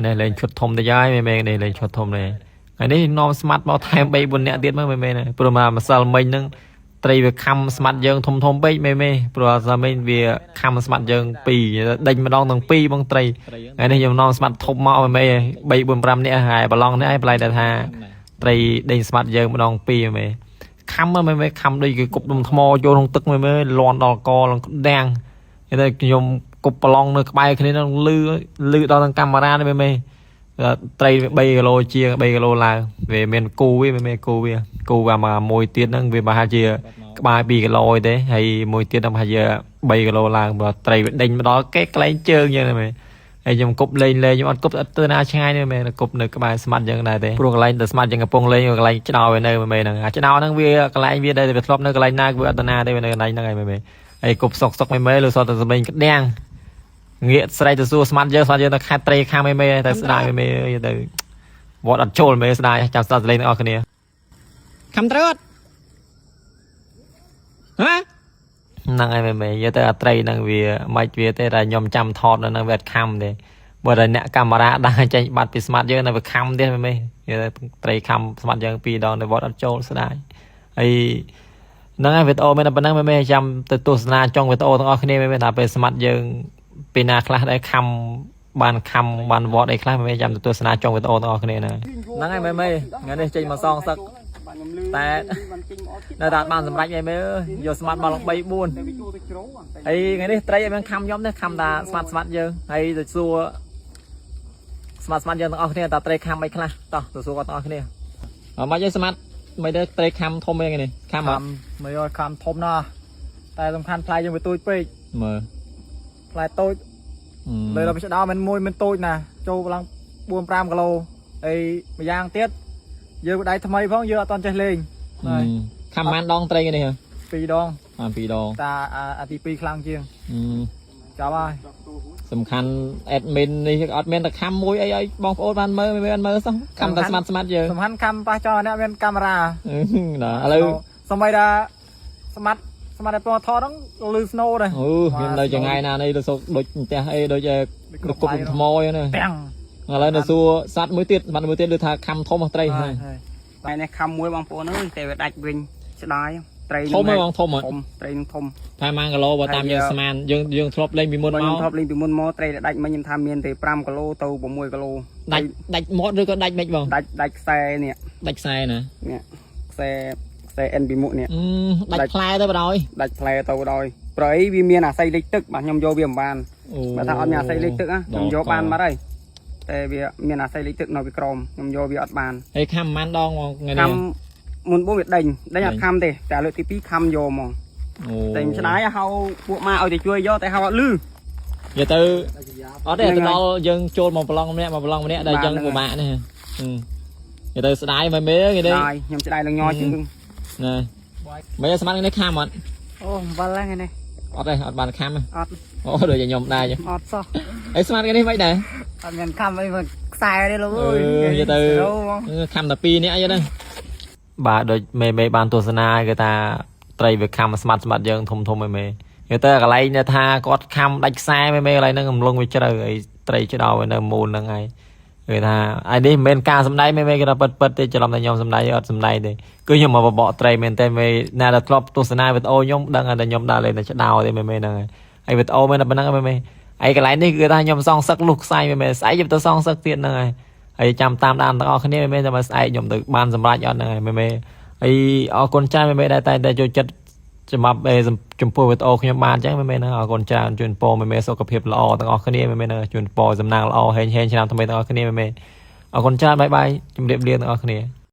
នេះលេងឈុតធំតិចហើយមេមេនេះលេងឈុតធំនេះថ្ងៃនេះនាំស្មាត់មកថែម3 4នាក់ទៀតមើលមេមេណាព្រោះមកម្សិលមិញហ្នឹងត្រីវាខំស្មាត់យើងធំធំពេកមេមេព្រោះម្សិលមិញវាខំស្មាត់យើងពីរដេញម្ដងទាំងពីរបងត្រីថ្ងៃនេះខ្ញុំនាំស្មាត់ធំមកមេមេ3 4 5នាក់ហើយប្រឡងនេះហើយប្លែកតែថាត្រីដេញស្មាត់យើងម្ដងពីរមេមេខំមេមេខំដូចគេគប់ដុំថ្មចូលក្នុងទឹកមេមេលន់ដល់កលដាំងតែខ្ញុំគប់ប្រឡងនៅក្បែរគ្នានឹងលឺលឺដល់នឹងកាមេរ៉ានេះមេមេត្រី3គីឡូជាង3គីឡូឡើងវាមានគូវាមានគូវាគូវាមកមួយទៀតហ្នឹងវាប្រហែលជាក្បែរ2គីឡូឯទេហើយមួយទៀតហ្នឹងប្រហែលជា3គីឡូឡើងបើត្រីវាដេញមកដល់កេកលែងជើងយ៉ាងហ្នឹងមេហើយខ្ញុំគប់លេងលេងខ្ញុំអត់គប់អត់ទៅណាឆ្ងាយទេមែនគប់នៅក្បែរស្មាត់យ៉ាងដែរទេព្រោះកន្លែងតែស្មាត់យ៉ាងកំពុងលេងកន្លែងឆ្ដោវានៅមែនហ្នឹងអាឆ្ដោហ្នឹងវាកន្លែងវាដែលវាធ្លាប់នៅកន្លែងណាវាអត់ទៅណាទេវានៅកន្លែងហ្នឹងឯងមែនហើយគប់សុកសុកមែនមែនលឺសតតែសម្លេងក្តាំង ងាកស្រែកទៅសួរស្មាត់យើងស្មាត់យើងទៅខាត់ត្រីខាងមេមេតែស្ដាយមេមេទៅវត្តអត់ចូលមេស្ដាយចាំស្ដាប់សលេងទាំងអស់គ្នា ខំត្រូវអត់ហ៎ ហ្នឹងហើយមេមេយកទៅអាត្រីហ្នឹងវាមិនវាទេតែខ្ញុំចាំថតនៅហ្នឹងវាអត់ខំទេបើតែអ្នកកាមេរ៉ាដើរចេញបាត់ពីស្មាត់យើងនៅវាខំទៀតមេមេយកទៅត្រីខំស្មាត់យើងពីរដងនៅវត្តអត់ចូលស្ដាយហើយហ្នឹងហើយវីដេអូមានតែប៉ុណ្្នឹងមេមេចាំទៅទស្សនាចុងវីដេអូទាំងអស់គ្នាមេមេថាពេលស្មាត់យើងពេលណាខ្លះដែរខំបានខំបានវត្តអីខ្លះមេមេចាំទៅទស្សនាចុងវីដេអូទាំងអស់គ្នាហ្នឹង ហ្នឹងហើយមេមេថ្ងៃនេះចេញមកសងសឹកតែនៅតែអត់បានសម្រេចមេមេអើយយកស្មាត់មកឡើង3 4ហើយថ្ងៃនេះត្រីអត់មានខំខ្ញុំទេខំតាស្មាត់ស្មាត់យើងហើយទៅសួរស្មាត់ស្មាត់យើងទាំងអស់គ្នាតាត្រីខំអីខ្លះតោះទៅសួរគាត់ទាំងអស់គ្នាអត់មកយើងស្មាត់មិនទេត្រីខំធំអីថ្ងៃនេះខំអត់ ខំមិនអត់ខំធំណាស់តែសំខាន់ផ្លែយើងវាទូចពេក មើល ផ្លែតូចលើដល់ឆ្ដោមិនមួយមិនតូចណាចូលឡើង4 5គីឡូហើយម្យ៉ាងទៀតយើងដៃថ្មីផងយើងអត់តន់ចេះលេងហើយ ខំបានដងត្រីថ្ងៃនេះហ៎ ពីរដង បានពីរដង តាអាទី2ខ្លាំងជាង អឺ ចាប់ហើយ សំខាន់ admin នេះអត់មានតែខំមួយអីឲ្យបងប្អូនបានមើលមិនបានមើលសោះខំតែស្មាត់ស្មាត់យើង សំខាន់ខំប៉ះចោលអ្នកមានកាមេរ៉ា ណាឥឡូវ សំបីថាស្មាត់ស្មាត់តែពណ៌ថតហ្នឹងលឺ snow ដែរ អូខ្ញុំនៅចង្ងាយណានេះដូចសុកដូចផ្ទះអីដូចគ្រប់គុំថ្មអីហ្នឹង ទាំង ឥឡូវនៅសួរសត្វមួយទៀតសត្វមួយទៀតឮថាខំធំត្រី ហើយ ថ្ងៃនេះខំមួយបងប្អូនអើយតែវាដាច់វិញស្ដាយត្រី ធំហ៎បងធំហ៎ ធំត្រីនឹងធំ ប្រហែលគីឡូបើតាមយើងស្មានយើងយើងធ្លាប់លេងពីមុន បើ មក ខ្ញុំធ្លាប់លេងពីមុនមកត្រីដែលដាច់មិញខ្ញុំថាមានតែ5គីឡូទៅ6គីឡូ ដាច់ដាច់មាត់ឬក៏ដាច់មិនបង ដាច់ដាច់ខ្សែនេះ ដាច់ខ្សែណា នេះខ្សែខ្សែ N ពីមុខនេះ ដាច់ផ្លែទៅបណ្ដោយ ដាច់ផ្លែទៅដោយព្រោះអីវាមានអាស័យលិចទឹកបាទខ្ញុំយកវាមិនបាន អូ បើថាអត់មានអាស័យលិចទឹកណាខ្ញុំយកបានបាត់ហើយតែវាមានអាស័យលិចទឹកនៅពីក្រោមខ្ញុំយកវាអត់បាន ហើយខំប្រហែលដងបងថ្ងៃ ខ នេះ ំមុនបងវាដេញដេញអត់ខំទេតែលើកទី2ខំយកហ្មង អូ តែខ្ញុំស្ដាយហៅពួកម៉ាឲ្យទៅជួយយកតែហៅអត់លឺ និយាយទៅអត់ទេទៅដល់យើងចូលមកប្រឡងម្នាក់មកប្រឡងម្នាក់ដល់អញ្ចឹងពិបាកនេះនិយាយទៅស្ដាយមិនមេគេនេះ ស្ដាយខ្ញុំស្ដាយនឹងញ័រជើង ណាមិនស្មាននេះខំអត់ អូអំបិលហ្នឹងនេះ អត់ទេអត់បានខំទេ អត់ អូដូចខ្ញុំដែរចឹង អត់សោះ អីស្មានគេនេះមិនដែរ អត់មានខំអីមកខ្សែទេលោក អឺនិយាយទៅខំតែពីរនាក់អីហ្នឹង បាទដូចមេមេបានទស្សនាគេថាត្រីវាខំស្មាត់ស្មាត់យើងធំធំមេមេគេទៅកន្លែងដែលថាគាត់ខំដាច់ខ្សែមេមេកន្លែងហ្នឹងកំឡុងវាជ្រៅអីត្រីឆ្ដោនៅមូលហ្នឹងហើយគេថាឯនេះមិនមែនការសំដែងមេមេគេថាពិតពិតទេច្រឡំតែខ្ញុំសំដែងអត់សំដែងទេគឺខ្ញុំមកបបកត្រីមែនទេមេណាដែលធ្លាប់ទស្សនាវីដេអូខ្ញុំដឹងតែខ្ញុំដើរលេងតែឆ្ដោទេមេមេហ្នឹងហើយហើយវីដេអូមែនតែប៉ុណ្្នឹងមេមេហើយកន្លែងនេះគឺថាខ្ញុំសងសឹកលុះខ្សែមេមេស្អែកខ្ញុំទៅសងសឹកទៀតហ្នឹងហើយហើយចាំតាមដានទាំងអស់គ្នាមេមេតែមកស្អែកខ្ញុំទៅបានសម្រេចអត់ហ្នឹងហើយមេមេ ហើយអរគុណច្រើនមេមេដែលតែងតែចូលចិត្តសម្រាប់ចំពោះវីដេអូខ្ញុំបានអញ្ចឹងមេមេហ្នឹងអរគុណច្រើនជូនពរមេមេសុខភាពល្អទាំងអស់គ្នាមេមេហ្នឹងជូនពរសំណាងល្អហេងហេងឆ្នាំថ្មីទាំងអស់គ្នាមេមេអរគុណច្រើន bye bye ជម្រាបលាទាំងអស់គ្នា។